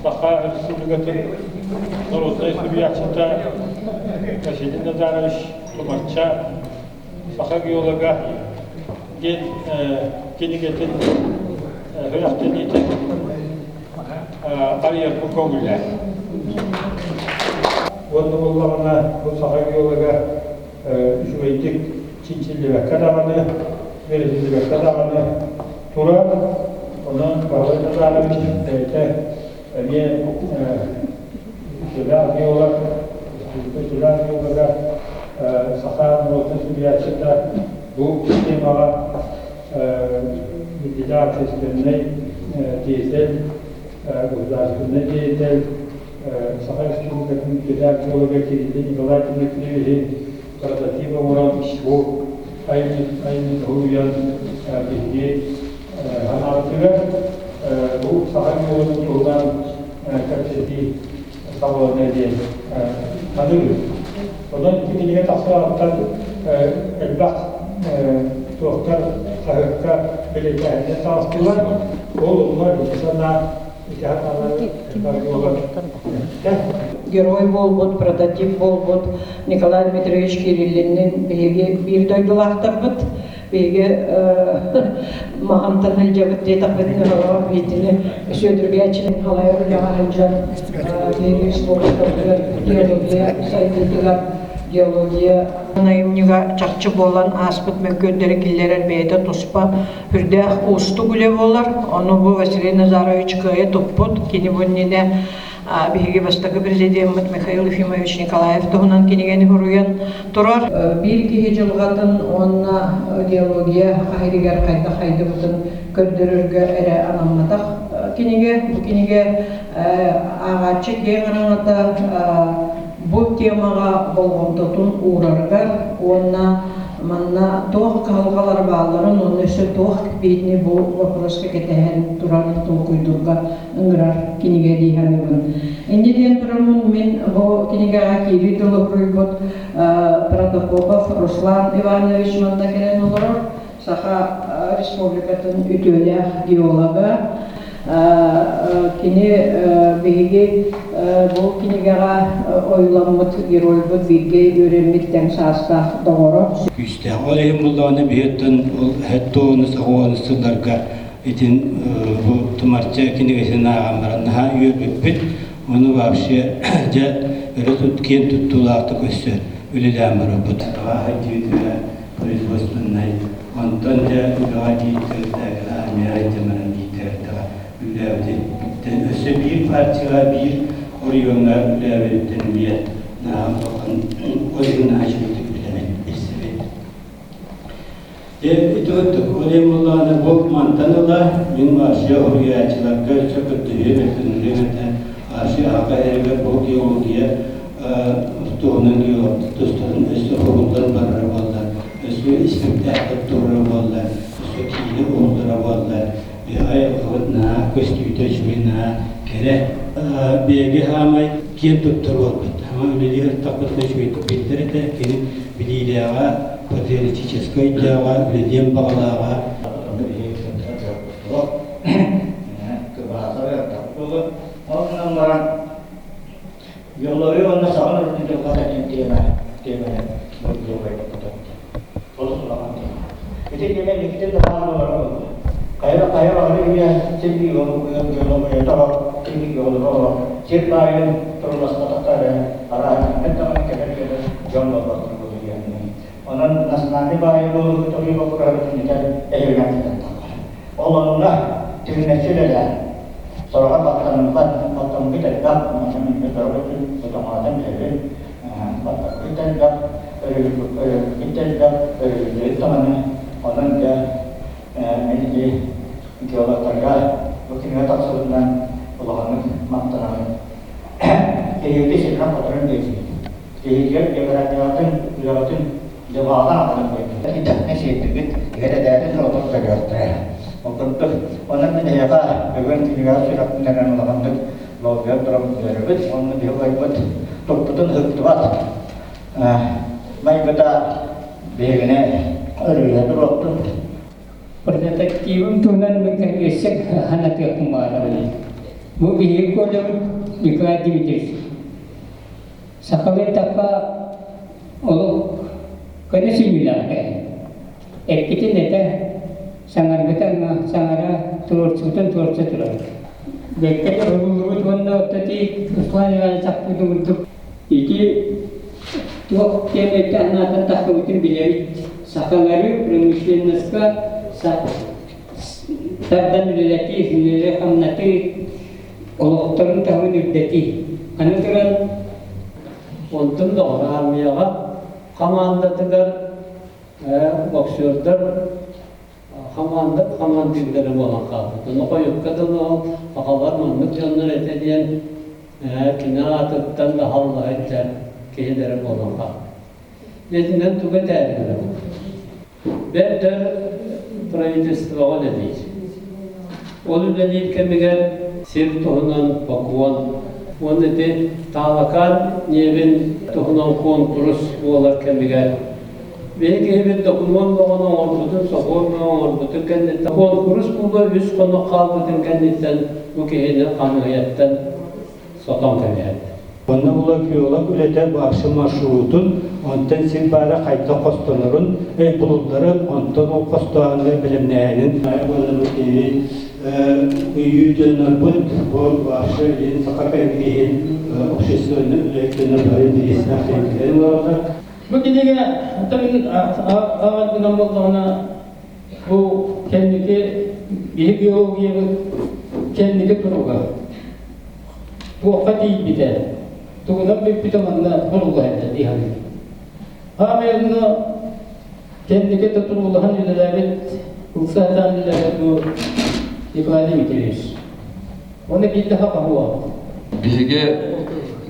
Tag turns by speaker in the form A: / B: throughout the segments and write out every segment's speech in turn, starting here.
A: Саха Республикатын народнай суруйааччыта Василий Назарович Тумарча саха геолога диэн кинигэтин сүрэхтэниитин арыйарбын көҥүллээн. Уонна буоллаҕына бу саха геолога үчүгэйдик чинчиллибэккэ даҕаны, үөрэтиллибэккэ даҕаны турар. Онон Баһылай Назарович бэйэтэ эмиэ үтүөлээх геолог, республика үтүөлээх геолога, саха норуотун суруйааччыта бу темаҕа биллилээх общественнай деятель, государственнай деятель, Саха Республикатын үтүөлээх геолога Кириллин Николай Дмитриевиһи прототип оҥорон бу айымньыны уһуйан биһиги санаабытыгар бу саха геологын туһунан кэпсэтии саҕаланыа диэн саныыбын. Онон ити кинигэ тахсыаҕыттан элбэх туохтар хаһыакка бэлиэтээһиннэр таҕыстылар. Ол онно ити санаа
B: Герой буолбут, прототип буолбут Николай Дмитриевич Кириллиннин биһиги биир дойдулаахтарбыт. Биһиги маҕантан сылдьабыт диэтэхпитинэ олорор биитини Сүөдүргээччини халайар үлэҕэ сылдьан биһиги республикабытыгар геология сайдыытыгар геология айымньыга чахчы буолан ааспыт мөккүөрдэри киллэрэр бэйэтэ туспа Үрдээх уустук үлэ буолар. Ону бу Василий Назарович кыайа туппут. Кини бу иннинэ биһиги бастакы президеммит Михаил Ефимович Николаев туһунан кинигэни суруйан турар. Биир киһи дьылҕатын уонна геология хаһырыгар хайдах хайдыбытын көрдөрөргө эрэ анамматах кинигэ. Бу кинигэ ааҕааччы киэҥ араҥата бу темаҕа болҕомтотун уурарыгар уонна манна туох кыһалҕалар баалларын уонна өссө туох биһигини бу боппуруоска кэтэһэн туран толкуйдуурга ыҥырар кинигэ дии саныыбын. Инньэ диэн тураммын мин бу кинигэҕэ киирии тылы суруйбут Протопопов Руслан Иванович манна кэлэн олорор. Саха Республикатын үтүөлээх геолога. Кини биһиги бу кинигэҕэ ойууламмыт геройбут бииргэ үөрэммит тэҥ саастаах доҕоро.
C: Күүстээх. Ол иһин буллаҕына биһиэттэн ол хэттоонус оҕуонус сылларга итин бу Тумарча кинигэтин ааҕан баран наһаа үөрбүппүт. Ону вообще дьэ өрө тут киэн туттуулаахтык өссө үлэлээн барбыт. Производственнай, онтон дьэ үлэҕэ дииттэрдээх армияҕа дьамаран дииттэрдээх үлээбититтэн өссө биир партияҕа биир оройуоҥҥа үлээбититтэн эмиэ наһаа улахан ол иһин наһаа үчүгэйдик билэбин билсэбин. Дьэ ити курдук ол иһин буоллаҕына бу мантан ыла мин вообще уһуйааччыларга өссө көрдөһүөм этэ этэ вообще аҕа эригэр бу геология туһунан тустарын өссө уһуллан барара буолла, өссө испэктээктэр турара буолла, өссө киинэ уһуллара буолла. Айылҕабыт наһаа көстүүтэ үчүгэй, наһаа кэрэ. Биһиги хаамай киэн туттар буолбут. Хаама үлэлии ыртахпытына үчүгэйдик биллэр этэ. Кини билиилээҕэ, патриотическай өйдөөҕө, үлэлиэн баҕалааҕа.
D: Ол гынан баран Геология уонна саха норуотун дьылҕата диэн тиэмэ тиэмэни бурдугайбыт олус улахан тиэмэ. Ити тиэмэ инникитин да баар буолара буолла. Хайа хайа баҕар үйэ сир геологията сир геолога сир баайын туруласпатахха эрэ арааһын даҕаны кэлэр үйэлэр дьон буолбаттар буолуо диэн. Онон Национальнай баайы туруйу боппуруоһа бүтүннүтэ эһигинэн сыһыаннаахтар. Ол онно түҥнэччи үлэлээн, сороҕор баттаныммат, баттаммыт элбэх, онон мин сорох өттүн сотоҥоотон билэбин, баттаппыт элбэх, өрүһүлбүт элбэх, өрүһүллүбүт даҕаны, онон дьэ мин ити геологтарга бу кинигэ тахсыбытынан улаханнык махтанабын. Киһибити сиринэн-хотурун биэрдибит. Киһитигэр географиятын, үлэҕитин дьылҕаҕа аҕалан биэрдилэр. Итэххэ сиэттирбит иһэр-эдээтин соротох көрүөхтэрэ. Ол курдук, онон мин эһиэхэ бүгүн кинигэҕэ сүрэхпинэн улаханнык долгуйан турабын үөрэбит уонна биһиги убайбыт туппутун ыһыктыбат майгыта биһигини өрүһэ туруохтун.
E: Прототактивым туһунан өссө санатыахпын баҕарабын. Бу биһиги Колябыт Николай Дмитриевич Сахалыы эттэххэ, олох көнө сүнньүлээх киһи. Эппитин этэ, саҥарбыта саҥара, туруорсубутун туруорса турар. Бэккэ уһуллубут уонна оттон Руслан Иванович ахпытын курдук ити туох диэн өйтө-санаатан тахсыбытын билэбит. Сахалары промышленноска тардан үлэлэтии, үлэлэри-хамнатыы, олохторун таһымын үрдэтии. Аны туран,
F: Онтон доҕор аармыйаҕа хамаандатыгар боксердар хамаанда хамандыырдара буолан хаалбыт. Ону хойукка дылы ол сахалар маннык дьоннор этэ диэн кини аатыттан да халлаһа илдьэр киһилэрэ буолан хаалбыт. Итинэн тугу этээри гынабын? Бэрт өр правительствоҕа үлэлиир. Ол үлэлиир кэмигэр сир туһунан бокуон уонна ити Таалакаан ньиэбин туһунан куонкурус буолар кэмигэр биһиги киһибит докумуон бөҕөнү оҥорбутун, сокуон бөҕө оҥорбутун кэнниттэн куонкурус буолуо үс хонук хаалбытын кэнниттэн бу киһини хамыыһыйаттан сотон кэбиһэллэр.
C: Онно була геолог үлэтэ вообще маршрутун, онтон сир баара хайдах хостонорун, булулларын, онтон ол хостооһуну бэлэмнээһинин уонна бу киһи өйүү дьоннорбут бу вообще илин саха кэлгиһин общественный үлэһиттэрин бары интэриэстээх кэлгилэрин олороллор.
E: Бу кинигэ аҕалбынан буоллаҕына бу кэнники биһи геологиябыт кэнники туруга туохха тиийбитэ, тугунан бүппүтэ манна сурулла сылдьар дии саныыбын. Аамай онно кэнники да туруулаһан үлэлээбит, ылса сатаан үлэлээбит бу Николай Дмитриевич. Оны биирдэ хапаһуо.
G: Биһиги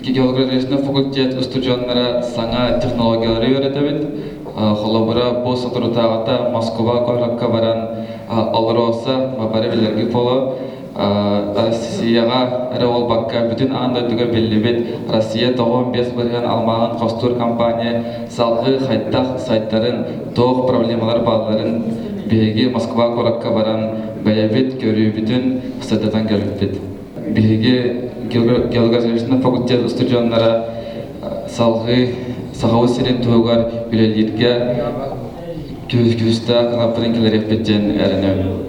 G: геологическай факультет устудьуоннара саҥа технологиялары үөрэтэбит. Холобура, бу соторутааҕыта Москва куоракка баран Алроса бары билэрги поло Россияҕа эрэ буолбакка, бүтүн аан дойдуга биллибит Россия 95% алмааһын хостуур компания салгыы хайдах сайдарын, туох проблемалар баалларын биһиги Москва куоракка баран бэйэбит көрүүбүтүн сырдатан кэлбиппит. Биһиги геологическай факультет устудьуоннара салгыы Сахабыт сирин туһугар үлэлииргэ күүстээх кынаппытын киллэриэхпит диэн эрэнэбин.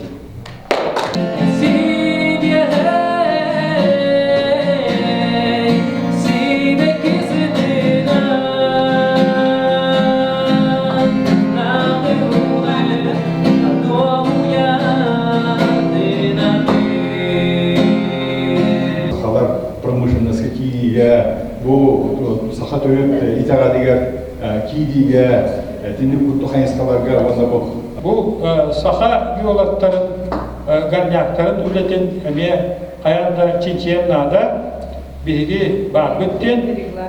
H: Сахалар промышленноска киириигэ бу саха төрүт итэҕэлигэр киириигэ итинник курдук хайысхаларга уонна бу
A: Бу саха геологтарын, горняктарын үлэтин эмиэ хайаан да чинчийэн наада. Биһиги баарбыт диэн,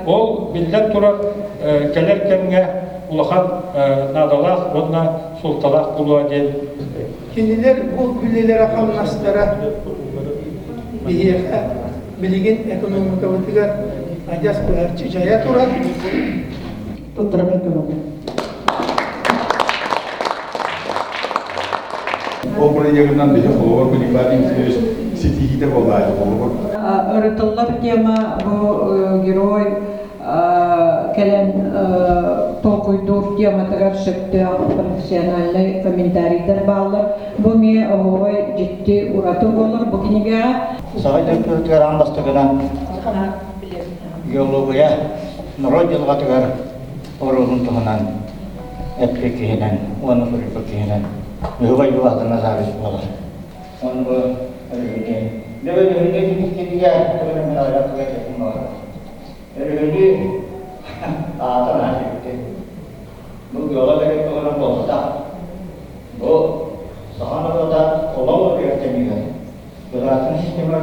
A: ол биллэн турар кэлэр кэмҥэ улахан наадалаах уонна суолталаах буолуо диэн.
I: Кинилэр бу үлэлэрэ-хамнастара биһиэхэ билигин экономикабытыгар адьас быһаччы дьайа турар.
B: Туттарабын көмөҕө.
H: Ол бырайыагынан биһи холобур Николай Дмитриевич ситиһиитэ буоллаайы холобур.
B: Ырытыллар тема бу герой кэлэн толкуйдуур тематыгар сөптөөх профессиональнай комментарийдар бааллар. Бу эмиэ оһуобай дьикти ураты буолар бу кинигэҕэ.
D: Саха дьон аан бастакынан геология норуот дьылҕатыгар оруолун туһунан. эппит киһинэн уонна суруйбут киһинэн Ньукулай Ивановна Назарович буолар. Оны бу өрүһүнү Өрүһүнү кинигэ тугун Өрүһүнү аата наһаа дьикти. Бу геолог эрэ туһунан буолбатах. Бу саха норуота олоҕу үөрэтэмигэр, государственнай система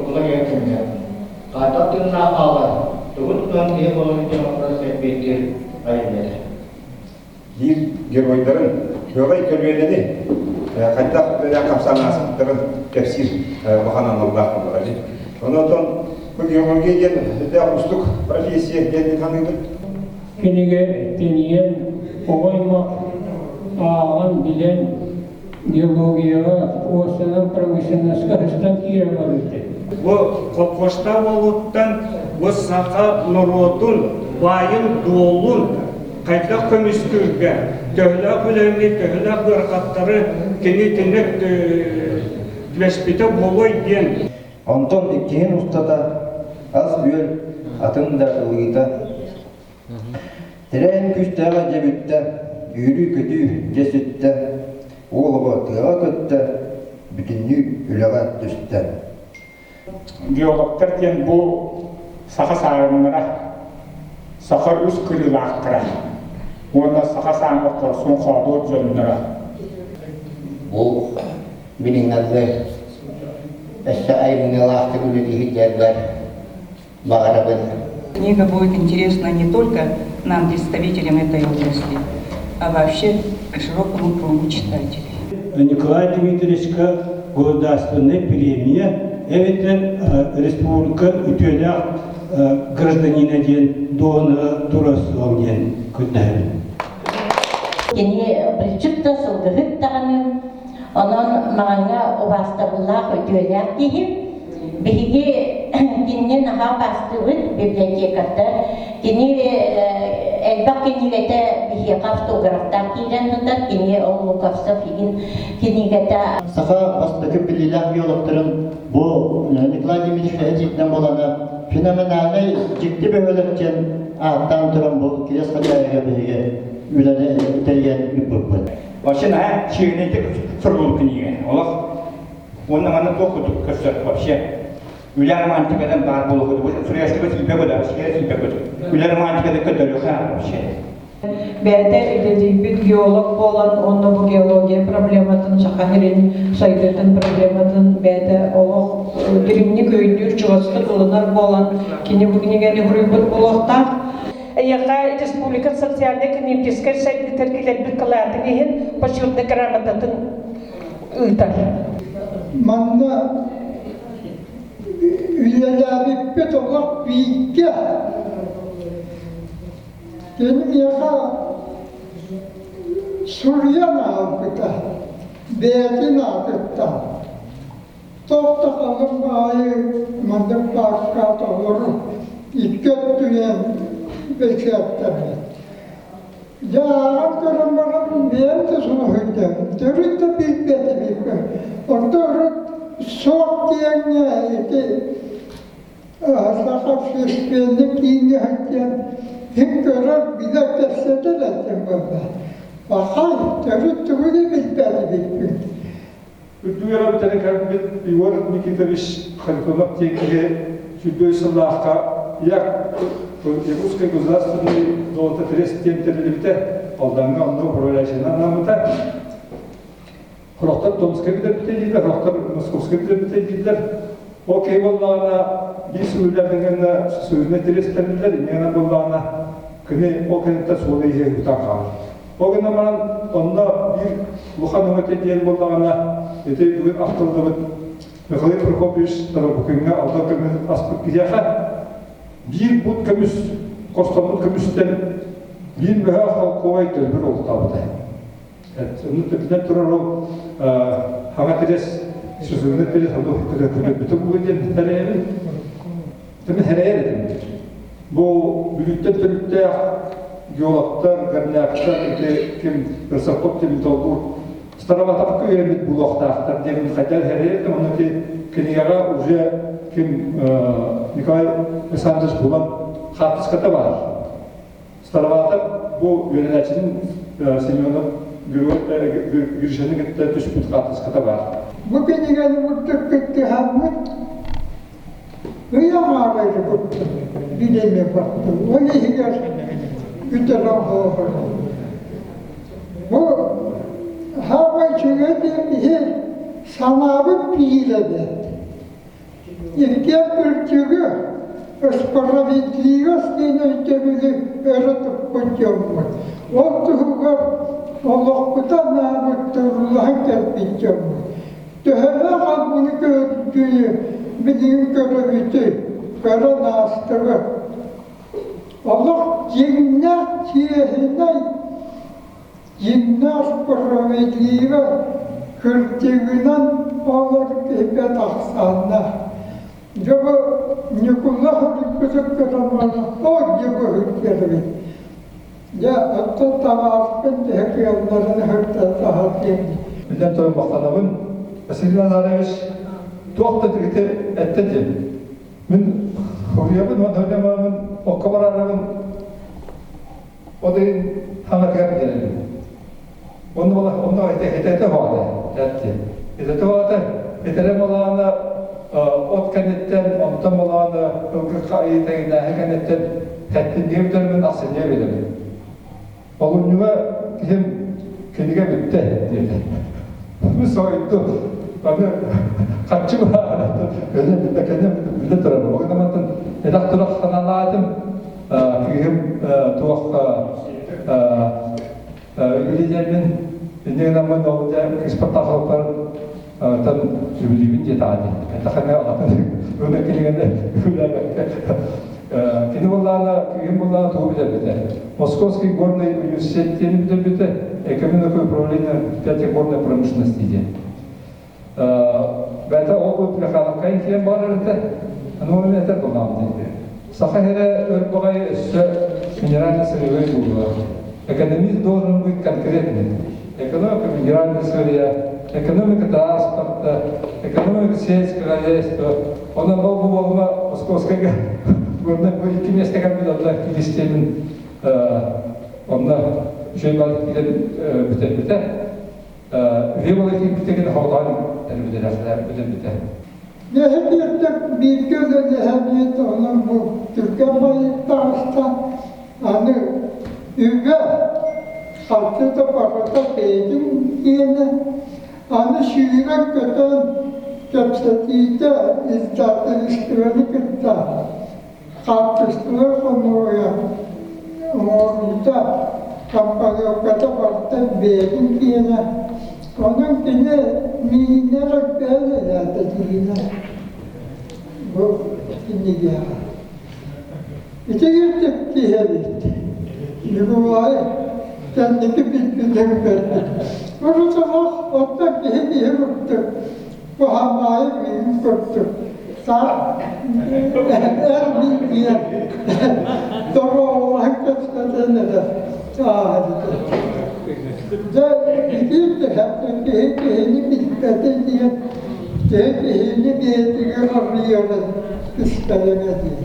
D: уларыйар кэмигэр хайдах тыыннаах хаалар, тугун тутуһан киһи буоларын диэн боппуруос эппиэттиир айымньыта.
H: Биир геройдарын, Күөҕэй көлүөнэни хайдах үлэлээх хамсаан ааспыттарын кэпсиир улахан аналлаах буоллаҕа дии. Онон бу геология диэн сүрдээх уустук профессия диэн саныыбын.
E: Кинигэ тэнийэн, оҕо аймах ааҕан, билэн, геологияҕа, уостанан промышленноска сыстан киирэн барбыта.
J: Бу колхозтаах буолууттан бу саха норуотун баайын-дуолун хайдах көмүскүүргэ, төһөлөөх үлэни, төһөлөөх ыарахаттары кини итинник түбэспитэ буолуой диэн.
K: Онтон иккиһин устата ас-үөл атын да ылыыта. Тэрээһин күүстээҕэ дьэ бүттэ, үөрүү-көтүү дьэ сүттэ, уол оҕо тыаҕа көттө, бүтүннүү үлэҕэ түстэ.
L: Геологтар диэн бу саха саарыннара, саха үс кырыылаахтара уонна саха саамы хорсун хоодуот дьонноро.
M: Бу билиҥҥи өссө айымньылаахтык үлэлииһиллэрбэр баҕарабын.
N: Книга будет интересна не только нам, представителям этой области, а вообще широкому кругу читателей.
C: Николай Дмитриевичка государственная премия эбэтэр республика үтүөлээх гражданина диэн дуоһунаһа туруорсуом диэн көрдөһөбүн.
O: Кини булчут да, сылгыһыт даҕаны, онон маҕаҥҥа убаастабыллаах үтүөлээх киһи. Биһиги кинини наһаа убаастыыбыт библиотекардар. Кини элбэх кинигэтэ биһиэхэ автографтаах киирэн сытар. Кини ол Луковцев игин кинигэтэ.
D: Саха бастакы биллиилээх биологтарын бу Николай Дмитриевич этиитинэн буолана феноменальнай дьикти бөһүөлэк диэн ааттаан туран бу Кириэс Халдьаайыга биһиги үлэни тэрийэн ыыппыппыт.
L: Вообще наһаа чиэһинэйдик суруллубут кинигэ. Олох Уонна манна туох курдук көрсөр вообще үлэ романтикадан баар буолуоху суруйааччыга тиийбэ көдө, сиэрэ тиийбэ көдө. Үлэ романтикада көдөрүөхэ вообще.
B: Бэйэтэ идэтийбит геолог буолан, онно бу геология проблематын, Саха сирин сайдыытын проблематын бэйэтэ олох дириҥник өйдүүр, чугастык ылынар буолан, кини бу кинигэни суруйбут буолуохтаах.
P: Эйиэхэ республика социальнай-экономическай сайдыытыгар киллэрбит кылаатын иһин почетнай грамотатын ыытар.
Q: Манна үлэлээбиппит олох бииргэ. Кини миэхэ суруйан аҕалбыта, бэйэтин аатыттан. Туох да халыҥ баайы маннык паарка толору икки өттүнэн бэчээттэммит. Дьэ ааҕан көрөн баран бэйэм да соһуйдум, төрүт да билбэтим Орто урут суох диэҥҥэ ити Саха общественник кииҥҥэ сылдьан ким көрөр, билэр, кэпсэтэр этим буолла. Пахай, төрүт тугу да билбэтибиппин.
H: Үрдүк үөрэҕи бүтэрэн кэлбит Егор Никитович Харитонов диэн киһи 105 сыллаахха Як Якутский государственный золототрест диэн тэриллибитэ. Алдаҥҥа онно управляющайынан анаммыта. Сорохтор Томскай бүтэрбитэ дииллэр, сорохтор Московскай бүтэрбитэ дииллэр. Ол киһи буоллаҕына биир сыл үлэлээн союзнай трест тэриллэр, инньэ буоллаҕына кини ол кэнниттэн суола-ииһэ ыытан хаалар. Ол гынан баран онно биир улахан өҥөтө диэн буоллаҕына, ити бүгүн ахтыллыбыт Михаил Прокопьевич Тарабукиҥҥа алта көмүс аспыт киһиэхэ биир бут көмүс хостоммут көмүстэн биир мөһөөх холкуобай төлөбүр олохтообута. Онно төбүнэн турар ол хаҥа тирес, сүзүнэ тирес ону көтөрбүтэ буолуо диэн тэрэйэбин. Тымы хэрэйэр этим. Бу Бүлүүттэн төрүттээх геологтар, горняктар, ити ким Рысаков диэн толбур Староватовка үөрэммит буолуохтаахтар диэн хотя хэрэйэр этим. Ону ити кинигэҕэ уже ким Николай Александрович булан хаартыската баар. Староватов бу үөрэнээччитин Семенов Гришаны кытта түспүт хаартыската баар.
Q: Бу кинигэни курдук кыттыһаммыт ый аҥаара курдук билими бардым. Ол иһигэр бүтэрэн оһоҕоро. Бу хаамай үчүгэй диэн биһи санаабыт биир эбит. Иргэ үрдүгү, справедливость диэн өйдөбүлү өрө туппут дьоммут. Ол туһугар олохпута анаабыт туруулаһан кэлбит дьоммут. Төһөлөөх албыны көрдүнү билигин көрөбүтүй, көрөн аастыбыт. Олох дьиҥнээх чиэһинэй Дьиҥнээх справедливо кырдьыгынан олор киһигэ тахсанна. Дьэ бу Ньукула хөрүккүтүк романа о дьыбы хөрүккэрбит. Дьэ оттон табаарыспын төһө кыалларын хөртөн саһатыым.
H: Биллэн туран махтанабын. Василий Назарович туох да тигити эттэ диэн. Мин хуруйабын уонна окко барарабын Ол иһин хаҥатыгар биэрэбин. Онно була онно этэ хоҕата этти. Этэ хоҕата этэрэ балаана от кэнниттэн онтон балаана ылгыкка ыйытайынааһы кэнниттэн хэттиннигэ бүтэрмин ахсынньыга биэрэбин. Олунньуга киһим кинигэ бүттэ диэтэ. Мин соһуйдум. Аны харчы быһааран өлө билэ кэннэ билэ турар. Ол гынан элэх турах санаалаатым. Кыыһым туох илидьэммин инньэ гынаммын ол дьэ кыыспар тахсыбыппар тан үбүлүүбүн диэтэҕэ дии. Этэххинэ атын ына кинигэни үлэлээбэккэ кини буллаана кыыһым буллаана тугу билэрбитэ. Московский горный университет диэни бүтэрбитэ, экономика управления пятигорной промышленности диэн. Бэйэтэ ол бу Михайловкайын киэн баар этэ. Аны оны этэр булаам дии. Саха сирэ өр баҕайы өссө минеральный сырьевой буолуо. Экономист должен быть конкретный. Экономика минеральная сырья, экономика транспорта, экономика сельского хозяйства. Онон ол бу буолма Московскайга горнай бу икки миэстэ кэлбит онно киристиэмин онно үчүгэй баҕайы киирэн бүтэрбитэ. Үһүө киирбитигин хоҕоон бүтэрбитэ.
Q: Нэһилиэктэр бииргэ үлэлэһэммит, онон бу түргэн байыттаҕыста аны үгэ харчыта барыта бэйэтин киэнэ, аны сүүрэн-көтөн кэпсэтиитэ издательствоны кытта хаартыскалар хомуйа оҥоруута, компоновката барыта бэйэтин киэнэ. Онон кини миигиннэр өйдөөн элээтэ тиийинэ бу кинигэҕэ. Ити кырдьык киһи эбит. Ньукулай кэнники билбитин көрбүт. Урут олох оттон киһи киһи курдук Куһаҕаайы миигин курдук эр миигиэн доруобулаһан кэпсэтэн эрэ ааһыта. Дьэ итиир түһэттэн киһи киһини билбэтэ диэн киһи киһини бэйэтигэр арыйарын кистэлэҥэ дии.